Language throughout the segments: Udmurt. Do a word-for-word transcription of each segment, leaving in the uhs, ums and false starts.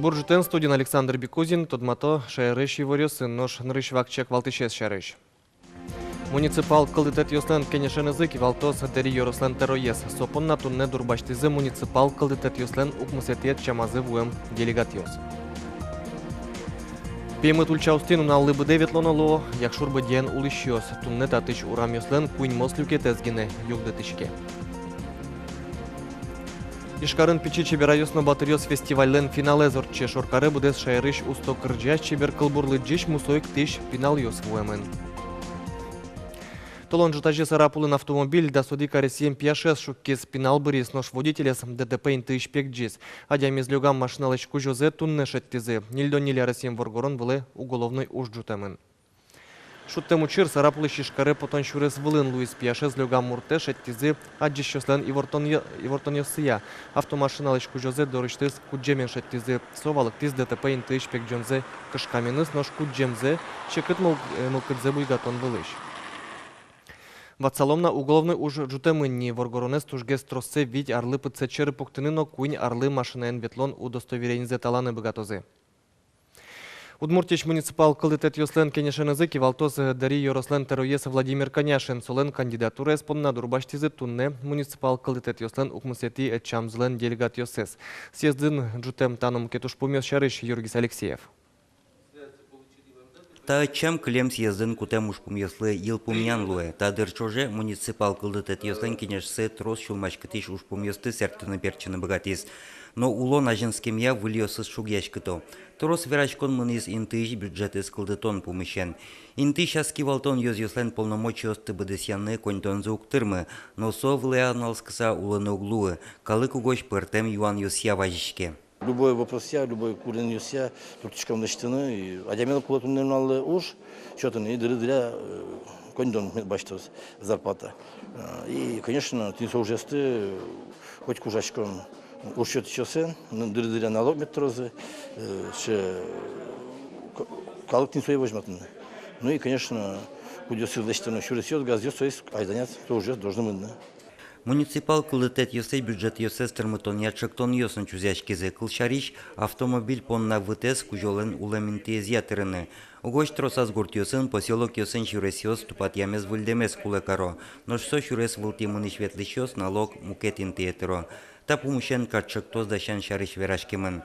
Бур ӝытэн! Студиын Александр Бекузин. Тодмато шаерысь иворъёсын. Нош нырысь вакчияк валтӥсез сярысь. Муниципал кылдытэтъёслэн кенешенызы кивалтоз Дэри ёрослэн тӧроез. Со понна туннэ дурбасьтӥзы муниципал кылдытэтъёслэн укмысэтӥ ӧтчамазы вуэм делегатъёс. Пеймыт ульчаостӥ нуналлы быдэ ветлоно луо. Якшур-Бӧдьяын улӥсьёс. Туннэ татысь урамъёслэн куиньмос люкетэз гинэ югдытӥське. Ижкарын «Пичи чеберайёс но батыръёс» фестивальлэн финалэз ортче. Шоркаре быдэс шаерысь усто кырӟась, чебер кылбур лыдӟись, мусо эктӥсь пиналъёс вуэмын. Толон ӝытазе Сарапулын автомобиль дас одӥг аресъем пияшез шуккиз. Пинал быриз, нош водителез ДТП интыысь пегӟиз. Адямиез лёгам машиналэсь кузёзэ туннэ шедьтӥзы. Ньыльдон ньыль аресъем воргорон вылэ уголовной уж ӝутэмын. Шудтэм учыр Сарапулысь Ижкаре потон сюрес вылын луиз. Пияшез лёгам муртэ шедьтӥзы адӟисьёслэн ивортонъё-, ивортонъёссыя. Автомашиналэсь кузёзэ дорысьтыз кудӟемен шедьтӥзы. Со валэктӥз ДТП интыысь пегӟонзэ кышкаменыз, нош кудӟемзэ — секыт мыл-, э, мылкыдзэ буйгатон вылысь. Ватсалом на, уголовной уж ӝутэмын ни. Воргоронэз тужгес троссэ вить арлы пытсэт сьӧры пуктыны но куинь арлы машинаен ветлон удостоверенизэ таланы быгатозы. Удмуртиысь муниципал кылдытэтъёслэн кенешенызы кивалтоз Дэри ёрослэн тӧроез Владимир Коняшин. Солэн кандидатураез понна дурбасьтӥзы туннэ муниципал кылдытэтъёслэн укмысэтӥ ӧтчамзылэн делегатъёсыз. Съездын ӝутэм та но мукет ужпумъёс сярысь Юргис Алексеев. Та ӧтчам кылем съездын кутэм ужпумъёслы йылпумъян луэ. Та дыр ӵоже муниципал кылдытэтъёслэн кенешсы трос сюлмаськытӥсь ужпумъёсты сэрттыны-пертчыны быгатӥз. Но улон азинскемъя выльёсыз шугъяськыто. Трос вераськон мынӥз интыысь бюджетэз кылдытон пумысен. Интыысь ас кивалтон ёзъёслэн полномочиосты быдэсъяны коньдонзы уг тырмы, но со вылэ аналскыса улыны уг луы. Калык угось пӧртэм юанъёсъя вазиське. Любой вопросъя, любой куронъёсъя туртӥськом лэсьтыны. И адямилы кулэ туннэ нуналлы уж сётыны, и дыры-дыръя, э, коньдон мед басьтоз, зарплата. Э, и, конечно, тӥни со ужъёсты, э, котьку ужаськом уж сётӥсьёсын, ну, дыры-дыръя налог мед тырозы, э, сыӵе, э, к-, калык тӥни сое возьматыны. Ну и, конечно, кудъёсыз лэсьтоно сюресъёс, газъёс, соос азьланяз со ужъёс должны мыныны. Муниципал кылдытэтъёслэсь бюджетъёссэс тырмытонъя ӵектонъёс но чузъяськизы. Кылсярысь, автомобиль понна вытэз кузёлэн улэм интыезъя тырыны. Угось тросаз гуртъёсын, посёлокъёсын сюресъёс тупатъямез-выльдэмез кулэ каро. Нош со сюрес вылтӥ мынӥсь-ветлӥсьёс налог мукет интые тыро. Та пумысен кат ӵектос дасян сярысь вераськемын.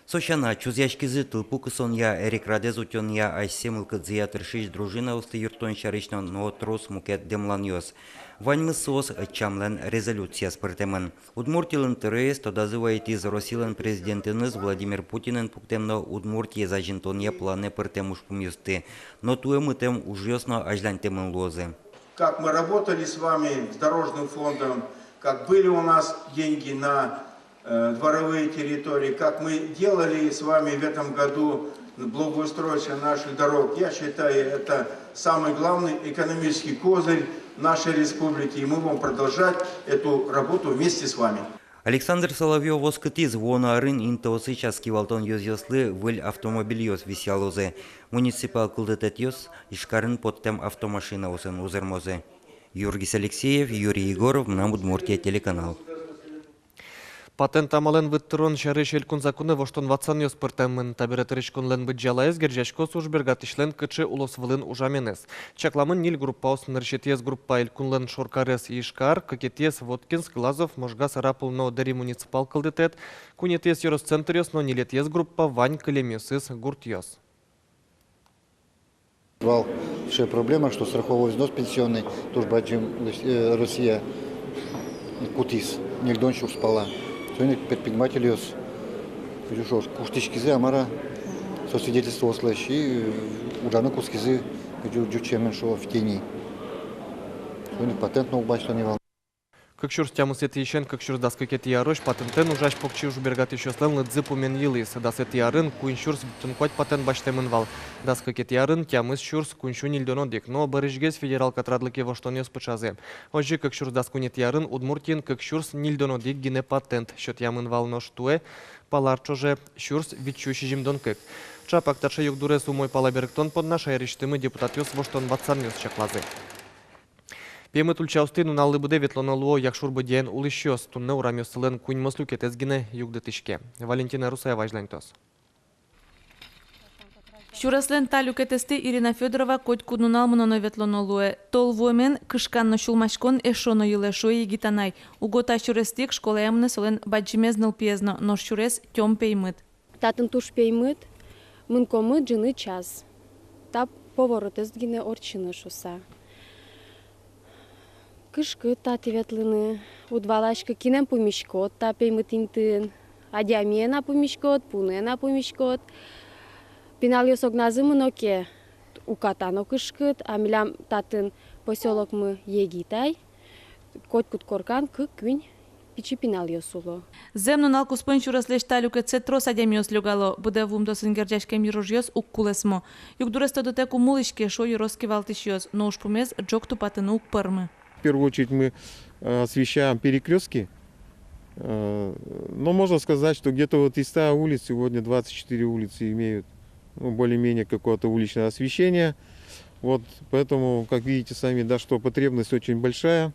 Со сяна, чузъяськизы тылпу кысонъя, эрикрадэз утёнъя асьсэ мылкыдзыя тыршись дружинаосты юрттон сярысь но, но трос мукет дэмланъёс. Ваньмыз соос ӧтчамлэн резолюцияз пыртэмын. Удмуртилэн тӧроез тодазы вайытӥз Россилэн президентэныз Владимир Путинэн пуктэм но Удмуртиез азинтонъя планэ пыртэм ужпумъёсты. Но туэ мытэм ужъёс но азьлантэмын луозы. Как мы работали с вами с дорожным фондом, как были у нас деньги на, э, дворовые территории, как мы делали с вами в этом году благоустройство наших дорог. Я считаю, это самый главный экономический козырь нашей республики, и мы будем продолжать эту работу вместе с вами. Александр Соловьёв оскытӥз, вуоно арын интыосысь ас кивалтон ёзъёслы выль автомобильёс висъялозы. Муниципал кылдытэтъёс Ижкарын поттэм автомашинаосын узырмозы. Юргис Алексеев, Юрий Егоров, «Мынам Удмуртие» телеканал. Патент амалэн выт тырон сярысь элькун законэ воштон-ватсанъёс пыртэмын. Табере тыриськонлэн быдӟалаез герӟаськоз ужбергатӥсьлэн кыӵе улосвылын ужаменыз. Чакламын ньыль группаос. Нырысетӥез группа — элькунлэн шоркарез Ижкар, кыкетӥез — Воткинск, Глазов, Можга, Сарапул но Дэри муниципал кылдытэт, куинетӥез — ёросцентръёс но ньылетӥез группа — вань кылемъёсыз гуртъёс. Вал сыӵе проблема, что страховой взнос пенсионный туж бадӟым, э, Россия кутӥз, ньыльдон сюрс пала. Соин ик предпринимательёс, кызьы шуо, куштӥськизы-а, мар-а, со свидетельствоослэсь, и, э, ужаны кутскизы, кызьы ӟуч сямен шуо, в тени. Соин ик патент но уг басьто ни вал. Кык сюрс тямысэтӥысен кык сюрс дас кыкетӥ арозь патентэн ужась покчи ужбергатӥсьёслэн лыдзы пумен йылӥз. Дасэтӥ арын куинь сюрс витьтон куать патент басьтэмын вал, дас кыкетӥ арын тямыс сюрс куинь сю ньыльдон одӥг. Но бӧрысьгес федерал катрадлыке воштонъёс пыӵазы. Озьы кык сюрс дас куинетӥ арын Удмуртиын кык сюрс ньыльдон одӥг гинэ патент сётъямын вал, нош туэ палар ӵоже сюрс вить сю сизьымдон кык. Ӵапак таӵе югдурез умой пала берыктон понна шаерысьтымы депутатъёс воштон-ватсанъёс чаклазы. Пеймыт ульчаостӥ нуналлы быдэ ветлоно луо Якшур-Бӧдьяын улӥсьёс. Туннэ урамъёссылэн куиньмос люкетэз гинэ югдытӥське. Валентина Русаева азьлантоз. Сюреслэн та люкетэстӥ Ирина Фёдорова котькуд нунал мыноно-ветлоно луэ. Тол вуэмен кышкан но сюлмаськон эшшо но йылэ, шуэ егит анай. Уго та сюрестӥ ик школае мынэ солэн бадӟымез нылпиез но, нош сюрес тём-пеймыт. Татын туж пеймыт, мынӥськомы ӝыны час. Та поворотэз гинэ ортчыны шуыса. Кышкыт татӥ ветлыны, уд валаськы, кинэн пумиськод та пеймыт интыын, адямиен-а пумиськод, пуныен-а пумиськод. Пиналъёс огназы мыно ке, уката но кышкыт, а милям татын посёлокмы егит ай, котькуд коркан кык-куинь пичи пиналъёс уло. Зэм, нунал куспын сюреслэсь та люкетсэ трос адямиос лёгало, быдэ вуымтэосын герӟаськем йыружъёс уг кулэсмо. Югдурез тодытэк ум улӥське, шуо ёрос кивалтӥсьёс, но ужпумез ӝог тупатыны уг пӧрмы. В первую очередь мы, э, освещаем перекрёстки. Э, но можно сказать, что где-то вот из ста улиц сегодня двадцать четыре улицы имеют, ну, более-менее какое-то уличное освещение. Вот, поэтому, как видите сами, да, что потребность очень большая.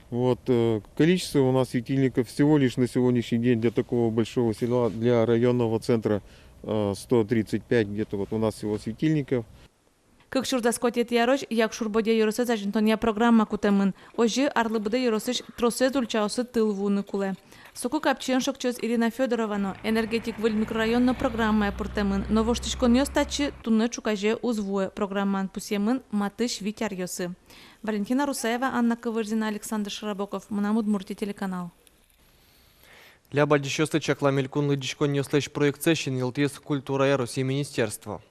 Вот, э, количество у нас светильников всего лишь на сегодняшний день для такого большого села, для районного центра, э, сто тридцать пять где-то вот у нас всего светильников. Кык сюрс дас куатетӥ арозь Якшур-Бӧдья ёросэз азинтонъя программа кутэмын. Озьы арлы быдэ ёросысь тросэз ульчаосы тыл вуыны кулэ. Соку капчиен шокчоз Ирина Фёдорова но. «Энергетик» выль микрорайон но программае пыртэмын, но воштӥськонъёс татчы туннэ ӵуказе уз вуэ. Программаын пусъемын матысь вить аръёсы. Валентина Русаева, Анна Ковырзина, Александр Широбоков, «Мынам Удмуртие» телеканал. Ляб адӟисьёсты чаклам элькун лыдӟиськонъёслэсь проектсэ синйылтӥз культурая Россиысь министерство.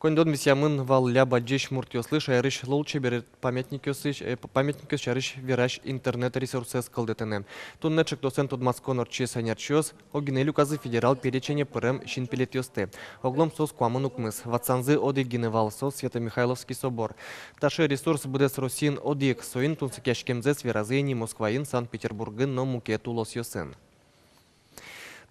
Коньдон висъямын вал ляб адӟись муртъёслы шаерысь лулчеберет памятникъёсысь, э, памятникъёс сярысь верась интернет-ресурсэз кылдытыны. Туннэ ӵектосэн тодматскон ортчиз. Ӧнерчиос огинэ люказы федерал перечене пырем синпелетъёсты. Оглом соос куамын укмыс. Ватсанзы одӥг гинэ вал, со Свято-Михайловский собор. Таӵе ресурс быдэс Россиын одӥг, соин тунсыкъяськемзэс веразы ини Москваын, Санкт-Петербургын но мукет улосъёсын.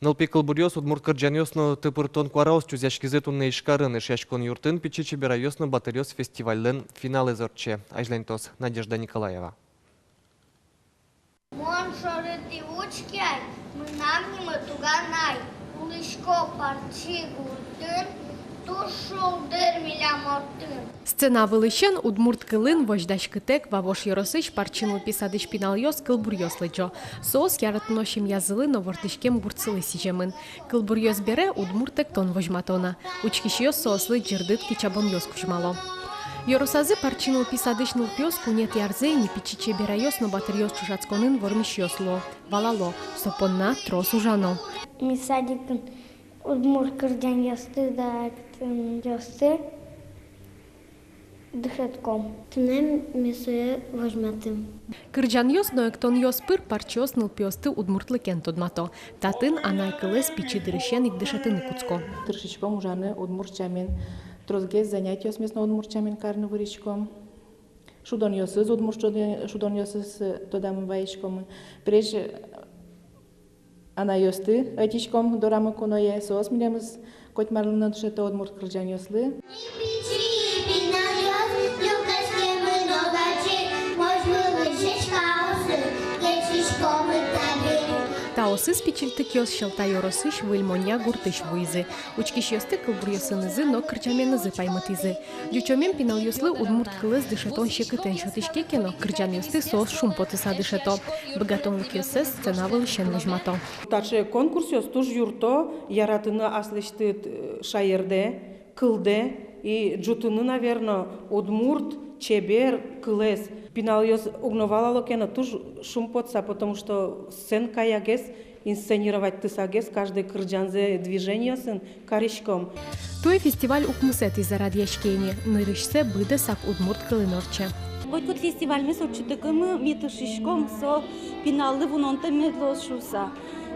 Нылпи кылбуръёс, удмурт кырӟанъёс но тыпыртон куараос чузъяськизы туннэ Ижкарын. Эшъяськон юртын «Пичи чеберайёс но батыръёс» фестивальлэн финалэз ортче. Азьланьтоз Надежда Николаева. Мон шоры тӥ учке ай, мынам нимы Туганай. Улӥсько Парчи гуртын, туж шулдыр милям отын. Сцена вылысен удмурт кылын возьдаськытэк Вавож ёросысь Парчи нылпи садысь пиналъёс кылбуръёс лыдӟо. Соос яратоно семьязылы но вордӥськем гуртсылы сӥземын. Кылбуръёс бере удмурт эктон возьмато на. Учкисьёс соослы ӟырдыт кичабонъёс кузьмало. Ёросазы Парчи нылпи садысь нылпиос куинетӥ арзэ ини «Пичи чеберайёс но батыръёс» чошатсконын вормисьёс луо. Валало, со понна трос ужано. Ми садикын удмурт кырӟанъёсты да эктонъёсты дышетском. Туннэ ми сое возьматӥм. Кырӟанъёс но эктонъёс пыр парчиос нылпиосты удмуртлыкен тодмато. Татын анай кылэз пичи дырысен ик дышетыны кутско. Тыршиськом ужаны удмурт сямен, тросгес занятиосмес но удмурт сямен карыны выриськом. Шудонъёсыз, удмурт шудо-, шудонъёсыз, э, тодамы вайиськомы. Прежде анайёсты ӧтиськом дорамы куное, соос милемыз котьмарлы но дышето удмурт кырӟанъёслы. Таосыз пичильтыкъёс Сьӧлта ёросысь Выль Монья гуртысь вуизы. Учкисьёсты кылбуръёсынызы но кырӟаменызы паймытӥзы. Ӟучомем пиналъёслы удмурт кылэз дышетон секытэн сётӥське ке но, кырӟанъёсты соос шумпотыса дышето. Быгатонлыкъёссэс сцена вылысен возьмато. Таӵе конкурсъёс туж юртто яратыны аслэсьтыд, э, шаердэ, кылдэ и ӝутыны, наверно, удмурт чебер кылэз. Пиналъёс уг но валало ке но, туж шумпотыса, потому что сценкаягес, инсценироватьтысагес каждый кырӟанзэ движениосын кариськом. Туэ фестиваль укмысэтӥзэ радъяське ини, нырысьсэ быдэсак удмурт кылын ортче. Котькуд фестивальмес ортчытыкумы ми тыршиськом, со пиналлы вунонтэм мед луоз шуыса.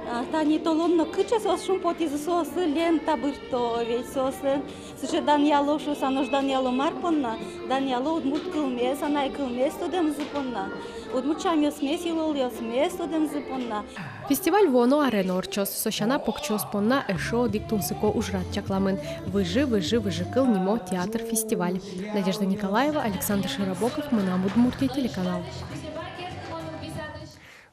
А, тани толон но кыӵе соос шумпотӥзы, соослы лента бырто, ведь соослы сыӵе данъяло шуыса, нош данъяло мар понна? Данъяло удмурт кылмес, анай кылмес тодэмзы понна, удмурт сямъёсмес, йылолъёсмес тодэмзы понна. Фестиваль вуоно аре но ортчоз. Со сяна, покчиос понна эшшо одӥг тунсыко ужрад чакламын: «Выжы, выжы, выжыкыл» нимо театр-фестиваль. Надежда Николаева, Александр Широбоков, «Мынам Удмуртие» телеканал.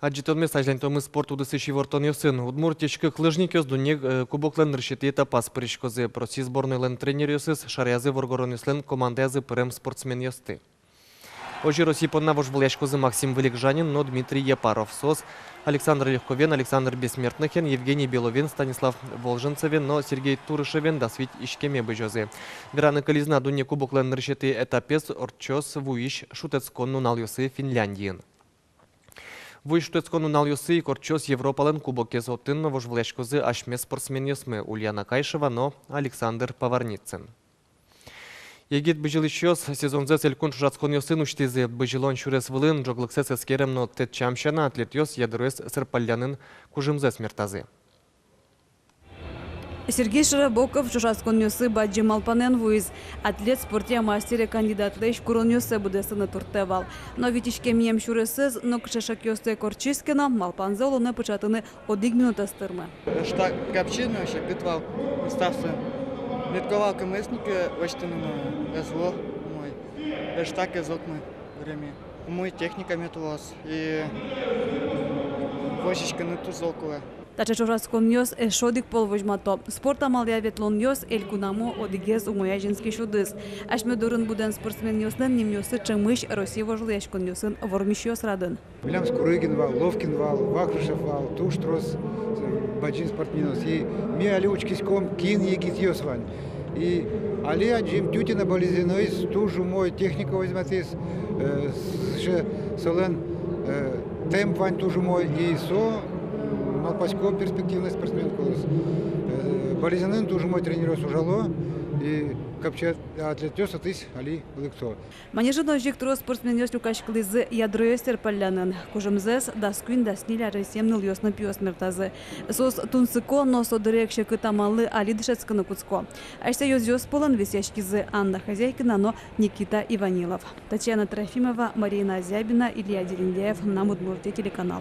Адӟытонмес азьланьтомы спорт удысысь ивортонъёсын. Удмуртиысь кык лыжникъёс дунне, э, кубоклэн нырысетӥ этапаз пыриськозы. Россия сборнойлэн тренеръёсыз шараязы воргоронъёслэн командаязы пырем спортсменъёсты. Озьы Россия понна вожвылъяськозы Максим Вылегжанин но Дмитрий Япаров. Соос Александр Легковен, Александр Бессмертныхен, Евгений Беловен, Станислав Волженцевен но Сергей Турышевен дас вить иськеме бызёзы. Вераны кылиз на, дунне кубоклэн нырысетӥ этапез ортчоз вуись шутэтскон нуналъёсы Финляндиын. Вуись шутэтскон нуналъёсы ик ортчоз Европалэн кубокез. Отын но вожвылъяськозы асьме спортсменъёсмы Ульяна Кайшева но Александр Поварницын. Егит бызьылӥсьёс сезонзэс элькун ӵошатсконъёсын усьтӥзы. Бызьылон сюрес вылын ӝоглыксэс эскерем но тэтчам сяна, атлетъёс ядроез сэрпаллянын кужымзэс мертазы. Сергей Широбоков ӵошатсконъёсы бадӟым малпанэн вуиз. Атлет спортъя мастере кандидатлэсь куронъёссэ быдэстыны турттэ вал. Но витиськемъем сюресэз нокыӵе шакъёстэк ортчиз ке но, малпанзэ улонэ пыӵатыны одӥг минутэз тырмы. Эштак капчи но секыт вал, ставсэ. Мед ке вал кӧмесник лэсьтыны но, ӧз луы умой. Эштак ӧз окмы время. Умой техника мед луоз и возиськыны туж зол кулэ. Таӵе ӵошатсконъёс эшшо одӥг пол возьмато: спорт амалъя ветлонъёс элькунамы одӥгез умой азинскись удыс. Асьме дорын будэм спортсменъёслэн нимъёссы ӵемысь Россия вожвылъяськонъёсын вормисьёс радын. Милям Скурыгин вал, Ловкин вал, Вахрушев вал, туж трос, э, бадӟым спортсменъёс. И ми али учкиськом, кин егитъёс вань. И али адӟим, Тютина Балезиноез туж умой техника возьматӥз, э, сыӵе солэн, э, темп вань туж умой, и со, м, малпасько, перспективный спортсмен кулэ луоз. Э, Балезиноын туж умой тренеръёс ужало, и капчи атлетъёс отысь али лыкто. Манежын озьы ик трос спортсменъёс люкаськылӥзы ядроез сэрпаллянын. Кужымзэс дас куинь-дас ньыль аресъем нылъёс но пиос мертазы. Соос тунсыко, но со дыре ик секыт амаллы али дышетскыны кутско. Асьсэ ёзъёс пӧлын висъяськизы Анна Хозяйкина но Никита Иванилов. Татьяна Трофимова, Марина Зябина, Илья Дерендяев, «Мынам Удмуртие» телеканал.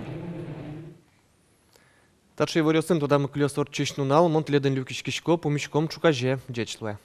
Таӵе иворъёсын тодамы кылёз ортчись нунал. Мон тӥледын люкиськисько, пумиськом ӵуказе. Ӟеч луэ.